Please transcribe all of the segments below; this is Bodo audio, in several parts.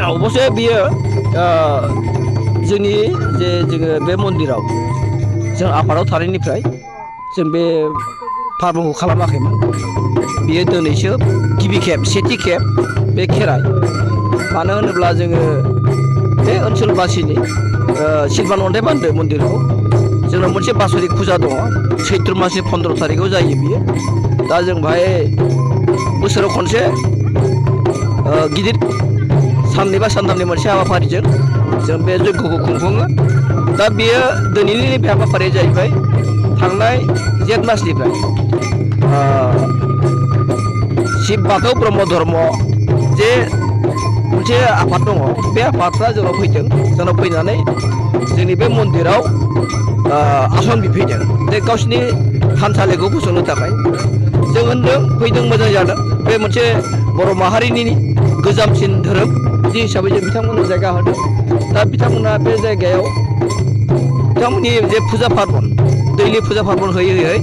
अबसे बियो जोंनि जे जोङो बे मन्दिराव जों आफादाव थानायनिफ्राय जों बे फार्मखौ खालामाखैमोन बियो दिनैसो गिबि खेब सेथि खेब बे खेराइ मानो होनोब्ला जोङो बे ओनसोलबासिनि सिलभान अन्थाइ बान्दो मन्दिराव जोंनाव मोनसे बासरिक फुजा दङ सैत्र मासनि 15 थारिखआव जायो बियो दा जों बाहाय बोसोराव खनसे गिदिर साननै बा सानथामनि मोनसे हाबाफारिजों जों बे जयग'खौ खुंफुङो दा बेयो दिनैनि बे हाबाफारिया जाहैबाय थांनाय जेठ मासनिफ्राय शिब बाथौ ब्रह्म धर्म जे मोनसे आफाद दङ बे आफादफ्रा जोंनाव फैदों जोंनाव फैनानै जोंनि बे मन्दिराव आसन बिफैदों जे गावसिनि थानसालिखौ फसंनो थाखाय जों होनदों फैदों मोजां जादों बे मोनसे बर' माहारिनि गोजामसिन धोरोम बिदि हिसाबै जों बिथांमोननो जायगा होदों दा बिथांमोना बे जायगायाव बिथांमोननि जे फुजा पार्बन दैलि फुजा पार्बन होयै होयै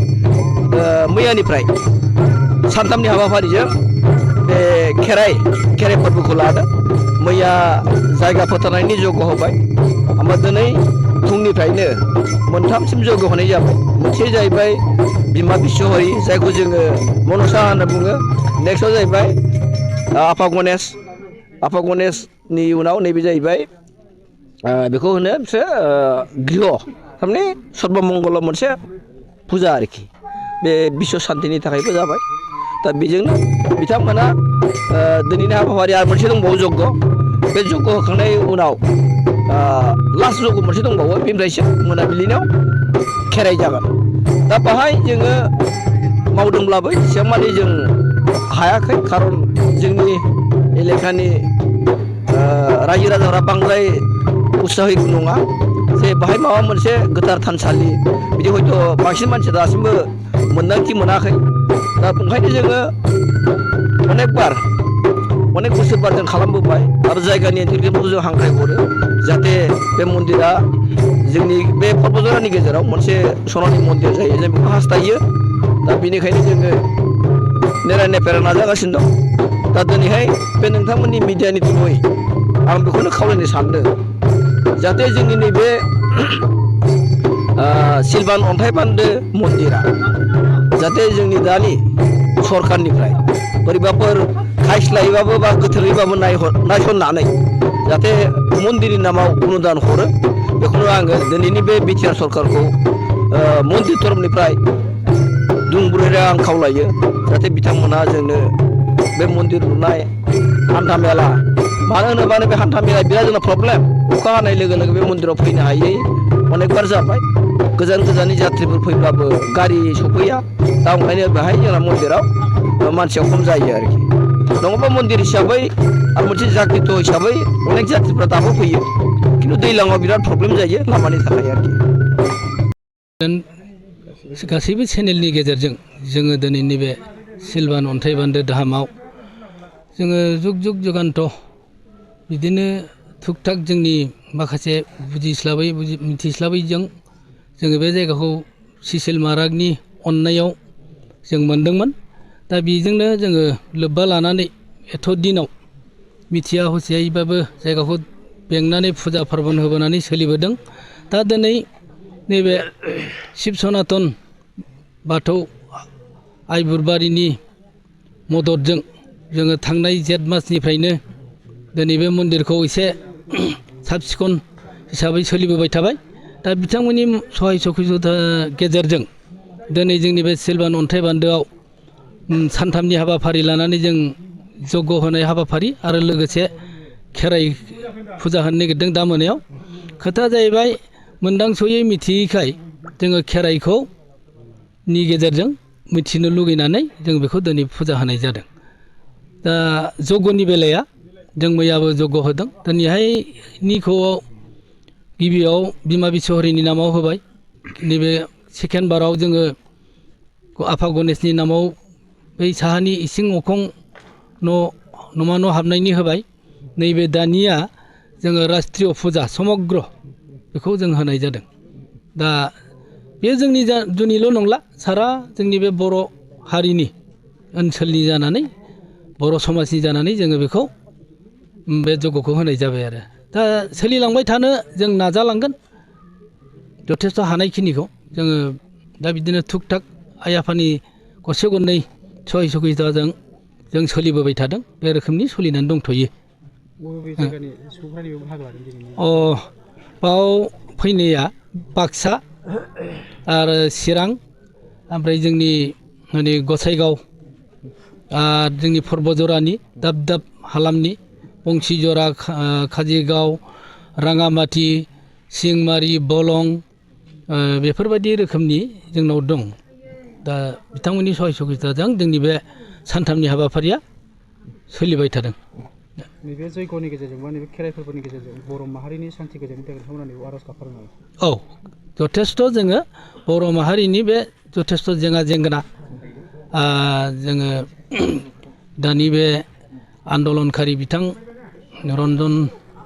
मैयानिफ्राय सानथामनि हाबाफारिजों बे खेराइ फोरबोखौ लादों मैया जायगा फोथारनायनि जग्य होबाय ओमफ्राय दिनै फुंनिफ्रायनो मोनथामसिम जग्य होनाय जाबाय मोनसे जाहैबाय बिमा बिश्वहरि जायखौ जोङो मनसा होनना बुङो नेक्स्टआव जाहैबाय आफा गणेशनि उनाव नैबे जाहैबाय बेखौ होनो बिसोर गृह थारमाने सर्बमंगल मोनसे फुजा आरोखि बे बिश्व शान्तिनि थाखायबो जाबाय दा बेजोंनो बिथांमोना दिनैनि हाबाफारि आरो मोनसे दंबावो जग्य बे जग्य होखांनायनि उनाव लास्ट जग्य मोनसे दंबावो बेनिफ्रायसो मोनाबिलिनाव खेराइ जागोन दा बाहाय जोङो मावदोंब्लाबो एसेबां मानि जों हायाखै खारन जोंनि एलेकानि रायजो राजाफ्रा बांद्राय उत्साहिक नङा जे बाहाय माबा मोनसे गोथार थानसालि बिदि हयथ' बांसिन मानसिया दासिमबो मोन्दांथि मोनाखै दा ओंखायनो जोङो अनेक बोसोरबार जों खालामबोबाय आरो जायगानि ओनसोलफोरखौ जों हांख्रायहरो जाहाथे बे मन्दिरा जोंनि बे पर्बतजरानि गेजेराव मोनसे सनानि मन्दिर जायो जों बेखौ हास्थायो दा बेनिखायनो जोङो नेराय नेफेरा नाजागासिनो दं दा दिनैहाय बे नोंथांमोननि मिडियानि थ्रुयै आं बेखौनो खावलायनो सानदों जाहाथे जोंनि नैबे सिलभान अन्थाइ बान्दो मन्दिरा जाहाथे जोंनि दानि सरखारनिफ्राय बोरैबाफोर खायस्लायैबाबो बा गोथौयैबाबो नायसननानै जाहाथे मन्दिरनि नामाव अनुदान हरो बेखौनो आङो दिनैनि बे बिटिआर सरकारखौ मन्दिर तरफनिफ्राय दुंब्रुरै आं खावलायो जाहाथे बिथांमोना जोंनो बे मन्दिर लुनाय हान्था मेला मानो होनोबा बे हान्था मेला बिराद जोंना प्रब्लेम अखा हानाय लोगो लोगो बे मन्दिराव फैनो हायै अनेकबार जाबाय गोजान गोजाननि जात्रिफोर फैब्लाबो गारि सफैया दा ओंखायनो बेहाय जोंना मन्दिराव मानसिया खम जायो आरोखि नङाबा मन्दिर हिसाबै आरो मोनसे जाग्रित हिसाबै अनेक जात्रिफ्रा दाबो फैयो खिन्थु दैज्लाङाव बिराद प्रब्लेम जायो लामानि थाखाय आरोखि गासैबो चेनेलनि गेजेरजों जोङो दिनैनि बे सिलभान अन्थाइ बान्दो धामाव जोङो जुग जुग जुगान्त बिदिनो थुक थाक जोंनि माखासे मिथिस्लाबैजों जोङो बे जायगाखौ सिसिल महाराजनि अननायाव जों मोनदोंमोन दा बेजोंनो जोङो लोब्बा लानानै एथ' दिनाव मिथिया हसियायैबाबो जायगाखौ बेंनानै फुजा पार्बन होबोनानै सोलिबोदों दा दिनै नैबे शिब सनातन बाथौ आइ बुरबारिनि मददजों जोङो थांनाय जेठ मासनिफ्रायनो दिनै बे मन्दिरखौ एसे साब सिखन हिसाबै सोलिबोबाय थाबाय दा बिथांमोननि सहाय सखयजता गेजेरजों दिनै जोंनि बे सिलभान अन्थाइ बान्दोआव सानथामनि हाबाफारि लानानै जों जग्य होनाय हाबाफारि आरो लोगोसे खेराइ फुजा होनो नागिरदों दा मोनायाव खोथाया जाहैबाय मोनदांस'यै मिथियैखाय जोङो खेराइखौ नि गेजेरजों मिथिनो लुगैनानै जों बेखौ दिनै फुजा होनाय जादों दा जग्यनि बेलाया जों मैयाबो जग्य होदों दिनैहायनिखौ गिबियाव बिमा बिश्वहरिनि नामाव होबाय नैबे सेकेन्ड बाराव जोङो आफा गणेशनि नामाव बै साहानि इसिं अखं न'मा न' हाबनायनि होबाय नैबे दानिया जोङो राष्ट्रिय फुजा समग्र बेखौ जों होनाय जादों दा बे जोंनिल' नंला सारा जोंनि बे बर' हारिनि ओनसोलनि जानानै बर' समाजनि जानानै जोङो बेखौ बे जगखौ होनाय जाबाय आरो दा सोलिलांबाय थानो जों नाजालांगोन जथेस्थ' हानायखिनिखौ जोङो दा बिदिनो थुक थाक आइ आफानि गरसे गरनै सहैसखिताजों जों सोलिबोबाय थादों बे रोखोमनि सोलिनानै दंथ'यो बबे जायगानि सुबुंफ्रा बाहागो लादों दिनै बाव फैनाया बाक्सा आरो चिरां ओमफ्राय जोंनि माने गसाइगाव जोंनि पर्बजरानि दाब दाब हालामनि बंसिजरा काजिगाव राङामाटि सिंमारि बलं बेफोरबायदि रोखोमनि जोंनाव दं दा बिथांमोननि सहैसखिताजों जोंनि बे सानथामनि हाबाफारिया सोलिबाय थादों नैबे जयग'नि गेजेरजों बा नैबे खेराइ फोरबोनि गेजेरजों बर' माहारिनि सान्थि गोजोननि थाखाय नोंथांमोना आर'ज गाबफादों औ जथेस्थ' जोङो बर' माहारिनि बे जथेस्थ' जेंना जेंगोना जोङो दानि बे आन्दलनकारि बिथां रन्जन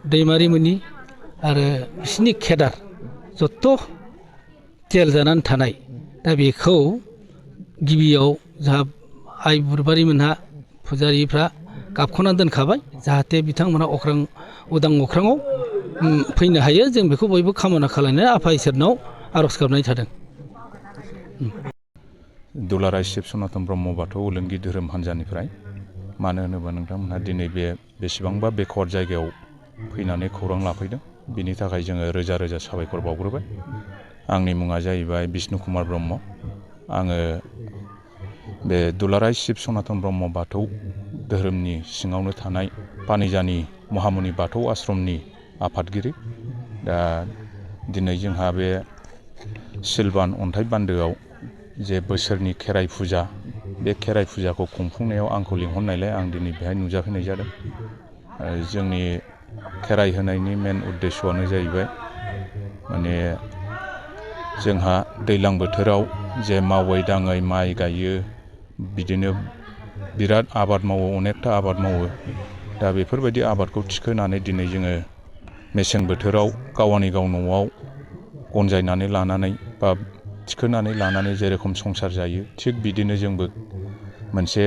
दैमारिमोननि आरो बिसिनि केडार जथ' जेल जानानै थानाय दा बेखौ गिबियाव जाहा आइ बुरबारिमोनहा फुजारिफ्रा गाबख'ना दोनखाबाय जाहाथे बिथांमोनहा उदां अख्राङाव फैनो हायो जों बेखौ बयबो कामना खालामनानै आफा इसोरनाव आर'ज गाबनाय थादों दुलाराय शिब सनातन ब्रह्म बाथौ ओलोंगि धोरोम हान्जानिफ्राय मानो होनोबा नोंथांमोनहा दिनै बेसेबांबा बेकवार्ड जायगायाव फैनानै खौरां लाफैदों बिनि थाखाय जोङो रोजा रोजा साबायखर बावग्रोबाय आंनि मुङा जाहैबाय बिष्णु कुमार ब्रह्म आङो बे दुलाराय शिब सनातन ब्रह्म बाथौ धोरोमनि सिङावनो थानाय पानिजानि महामुनि बाथौ आश्रमनि आफादगिरि दा दिनै जोंहा बे सिलबान अन्थाइ बान्दोआव जे बोसोरनि खेराइ फुजा बे खेराइ फुजाखौ खुंफुंनायाव आंखौ लिंहरनायलाय आं दिनै बेहाय नुजाफैनाय जादों जोंनि खेराइ होनायनि मेन उद्देस्यआनो जाहैबाय माने जोंहा दैज्लां बोथोराव जे मावै दाङै माइ गायो बिदिनो बिराद आबाद मावो अनेकथा आबाद मावो दा बेफोरबायदि आबादखौ थिखोनानै दिनै जोङो मेसें बोथोराव गावनि गाव न'आव गनजायनानै लानानै बा थिखोनानै लानानै जेरेखम संसार जायो थिग बिदिनो जोंबो मोनसे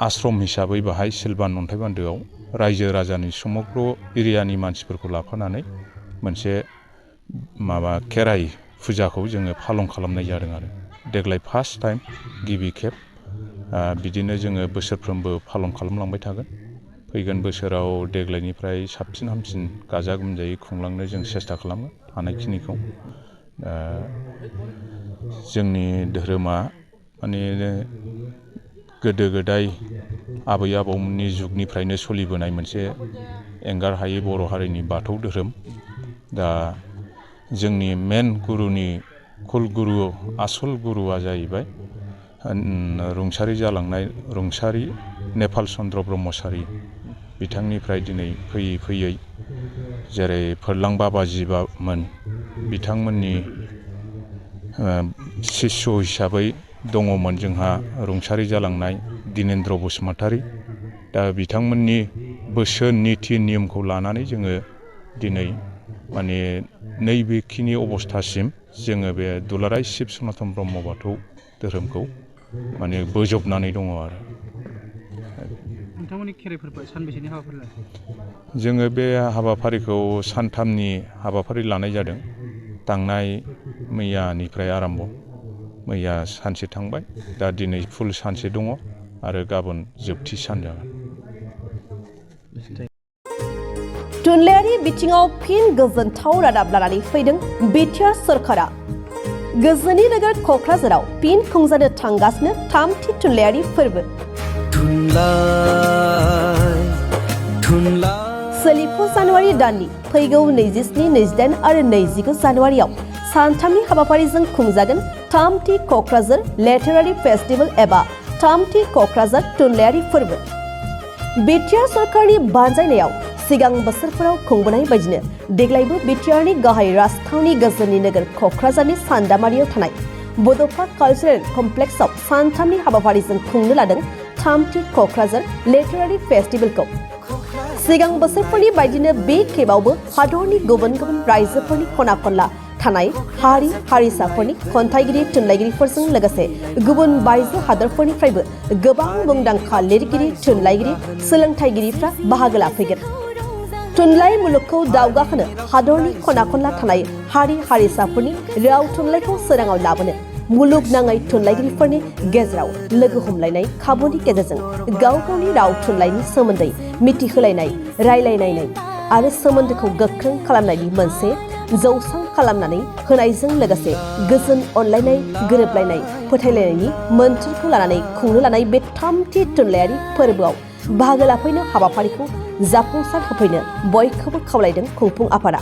आश्रम हिसाबै बाहाय सिलबान अन्थाइ बान्दोआव रायजो राजानि समग्र एरियानि मानसिफोरखौ लाफानानै मोनसे खेराइ फुजाखौ जोङो फालन खालामनाय जादों आरो देग्लाय फार्स्ट टाइम गिबि खेब बिदिनो जोङो बोसोरफ्रोमबो फालन खालामलांबाय थागोन फैगोन बोसोराव देग्लायनिफ्राय साबसिन हामसिन गाजा गोमजायै खुंलांनो जों सेस्था खालामो हानायखिनिखौ जोंनि धोरोमा माने गोदो गोदाय आबै आबौमोननि जुगनिफ्रायनो सोलिबोनाय मोनसे एंगार हायै बर' हारिनि बाथौ धोरोम दा जोंनि मेन गुरुनि कुल गुरु आसल गुरुआ जाहैबाय रुंसारि जालांनाय रुंसारि नेपाल चन्द्र ब्रह्मचारि बिथांनिफ्राय दिनै फैयै फैयै जेरै फोरलां बाबाजिमोन बिथांमोननि शिष्य हिसाबै दङमोन जोंहा रुंसारि जालांनाय दिनेन्द्र बसुमतारी दा बिथांमोननि बोसोन निति नियमखौ लानानै जोङो दिनै माने नैबेखिनि अबस्थासिम जोङो बे दुलाराय शिब सनातन ब्रह्म बाथौ धोरोमखौ माने बोजबनानै दङ आरो नोंथांमोननि खेराइ फोरबोआ सानबेसेनि हाबाफारि लादों जोङो बे हाबाफारिखौ सानथामनि हाबाफारि लानाय जादों थांनाय मैयानिफ्राय आरम्भ मैया सानसे थांबाय दा दिनै फुल सानसे दङ आरो गाबोन जोबथि सान जागोन थुनलाइयारि बिथिङाव फिन गोजोनथाव रादाब लानानै फैदों बिटिआर सरकारा गोजोननि नोगोर क'क्राझाराव फिन खुंजानो थांगासिनो थामथि थुनलाइयारि फोरबो सोलिफु जानुवारि दाननि फैगौ 27, 28 आरो 29 जानुवारियाव सानथामनि हाबाफारिजों खुंजागोन थामथि क'क्राझार लिटारेरि फेस्टिभेल एबा थामथि क'क्राझार थुनलाइयारि फोरबो बिटिआर सरकारनि बानजायनायाव सिगां बोसोरफोराव खुंबोनाय बायदिनो देग्लायबो बिटिआरनि गाहाय राजथावनि गोजोननि नोगोर क'क्राझारनि सान्दामारियाव थानाय बड'सा कालचारेल कमप्लेक्सआव सानथामनि हाबाफारिजों खुंनो लादों थामथि क'क्राझार लिटारेरि फेस्टिभेलखौ सिगां बोसोरफोरनि बायदिनो बे खेबावबो हादरनि गुबुन गुबुन रायजोफोरनि खना खनला थानाय हारि हारिसाफोरनि खन्थाइगिरि थुनलाइगिरिफोरजों लोगोसे गुबुन बायजो हादरफोरनिफ्रायबो गोबां मुंदांखा लिरगिरि थुनलाइगिरि सोलोंथाइगिरिफ्रा बाहागो लाफैगोन थुनलाइ मुलुगखौ दावगाहोनो हादरनि खना खनला थानाय हारि हारिसाफोरनि राव थुनलाइखौ सोराङाव लाबोनो मुलुगनाङै थुनलाइगिरिफोरनि गेजेराव लोगो हमलायनाय खाबुनि गेजेरजों गाव गावनि राव थुनलाइनि सोमोन्दै मिथिहोलायनाय रायलायलायनाय आरो सोमोन्दोखौ गोख्रों खालामनायनि मोनसे जौसां खालामनानै होनायजों लोगोसे गोजोन अनलायनाय गोरोबलायनाय फोथायलायनायनि मोन्थोरखौ लानानै खुंनो लानाय बे थामथि थुनलाइयारि फोरबोआव बाहागो लाफैनो हाबाफारिखौ जाफुंसार होफैनो बयखौबो खावलायदों खुंफुं आफादा।